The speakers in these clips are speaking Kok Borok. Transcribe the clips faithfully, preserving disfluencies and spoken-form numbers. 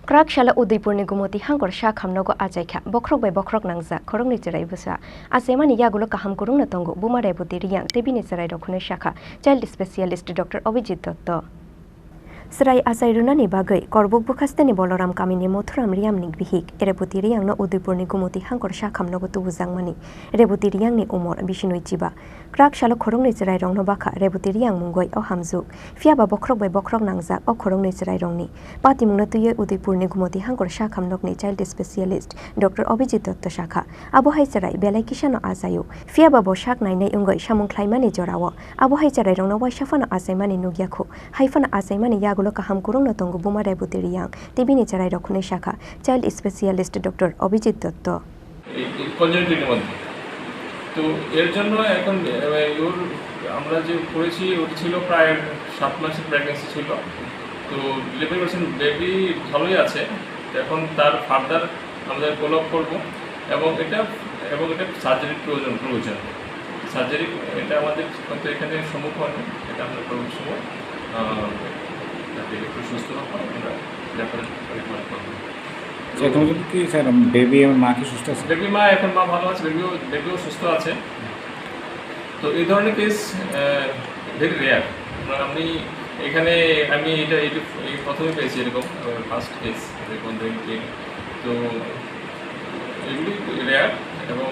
Kwrak salo Udaipurni Gumoti Hangkor sakhamnogo achaikha, bokhorok bai bokhorok nangjak khoroknwi chwrai bwsa. Achaimani yagulo kaham kwrwngno tongo buma Reboti Riyang tei bini chwrairok hwnwi sakha child specialist Doctor Abhijit Dotto. Chwrai achai rwnani bagwi Korbuk bwkhasteni Boloram kamini Mothuram Riyamni bihik Reboti Riyangno Udaipurni Gumoti Hangkor sakhamnogo tubujakmani. Reboti Riyangni umor bisinwi chiba. Kwrak salo khoroknwi chwrairokno bakha Reboti Riyang mungwi o hamjwk. Phiyaba bokhorok bai bokhorok nangjak o khoroknwi chwrairokni. Patimungno twiwi Udaipurni Gumoti Hangkor sakhamnokni child specialist Doctor Abhijit Dotto sakha, abo hai chwrai belai kisano achaio. Phiyaba bo sak nainai wngwi samung khlaimani jorao abo hai chwrairokno waisa phano achaimani nukya khu. Hai phano achaimani yagulo kaham kwrwngno tongo buma Reboti Riyang tei bini chwrairok hwnwi sakha child specialist Doctor Abhijit Dotto. এই, এই কনজেনিটালর মধ্যে। তো এর জন্য এখন, এ, ওর, আমরা যে করেছি, ওর ছিল প্রায় সাত মাসের প্রেগন্যান্সি ছিল। তো ডেলিভারি করেছেন, বেবি ভালোই আছে। তো এখন তার ফার্দার আমরা ফলো আপ করবো এবং এটা, এবং এটা সার্জারির প্রয়োজন, প্রয়োজন। সার্জারি এটা আমাদের হয়তো এখানে সম্ভব হয়নি, এটা আমরা কোনো সময়, আহ, যাতে একটু সুস্থ হোক, আমরা রেফারেল রিকমেন্ড করবো। তো এখন কি স্যার, বেবি এবং মা কি সুস্থ আছে? বেবি মা, এখন মা ভালো আছে, বেবিও, বেবিও সুস্থ আছে। তো এই ধরনের কেস, আহ, ভেরি রেয়ার। মানে আমি এখানে, আমি এটা, এটা এই প্রথমে পেয়েছি এরকম, আহ, ফার্স্ট কেস, এরকম ব্রেন পেইন। তো এগুলি রেয়ার এবং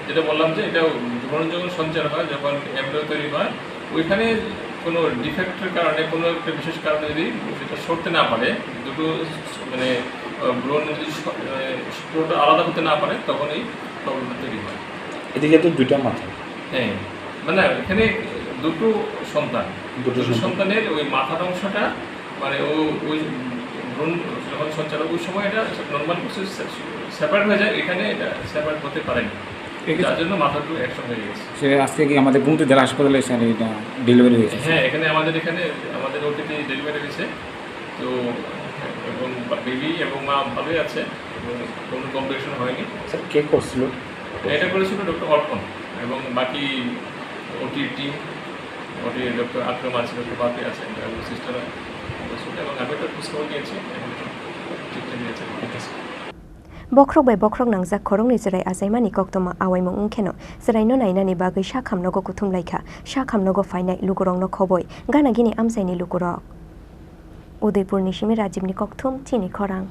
যেটা বললাম যে এটা ভ্রূণ যখন সঞ্চার হয়, যখন এমব্রিও তৈরি হয়, ওইখানে কোনো ডিফেক্টের কারণে, কোনো একটা বিশেষ কারণে যদি সেটা সরতে না পারে, দুটো মানে, আহ, ভ্রূণ যদি স-, মানে, পুরোটা আলাদা হতে না পারে, তখন এই প্রবলেমটা তৈরি হয়। এদিকে তো দুইটা মাথা। হ্যাঁ, মানে এখানে দুটো সন্তান। দুটো দুটো সন্তান। সন্তানের ওই মাথার অংশটা, মানে ও, ওই ভ্রূণ যখন সঞ্চালক, ওই সময় এটা নর্মাল কিছু সে-, সেপারেট হয়ে যায়, এখানে এটা সেপারেট হতে পারেনি। এক্ষেত্রে যার জন্য মাথাগুলো একসঙ্গে হয়ে গেছে। সে আজকে কি আমাদের গুমতি জেলা হাসপাতালে স্যার এটা ডেলিভারি হয়েছে? হ্যাঁ, এখানে আমাদের, এখানে আমাদের ওটিতে ডেলিভারি হয়েছে। তো এবং বা-, বেবি এবং মা ভালোই আছে এবং কোনো কমপ্লিকেশন হয়নি। স্যার, কে করছিল? এটা করেছিল ডক্টর অর্পণ এবং বাকি ওটি টিম, ওটি ডক্টর আকরাম আছে, ডক্টর বাপি আছে, এবং সিস্টার আছে, এবং আমি একটা খোঁজখবর নিয়েছি, এখন সব ঠিকঠাকই আছে। Bokhorok bai bokhorok nangjak khoroknwi chwrai achaimani koktwma awaimung wngkheno chwraino nainani bagwi sakhamnogo kuthum laikha, sakhamnogo phainai lukurokno khoboi gana gini amchaini lukurok. Udaipurni simi Rajibni kokthum chini khorang.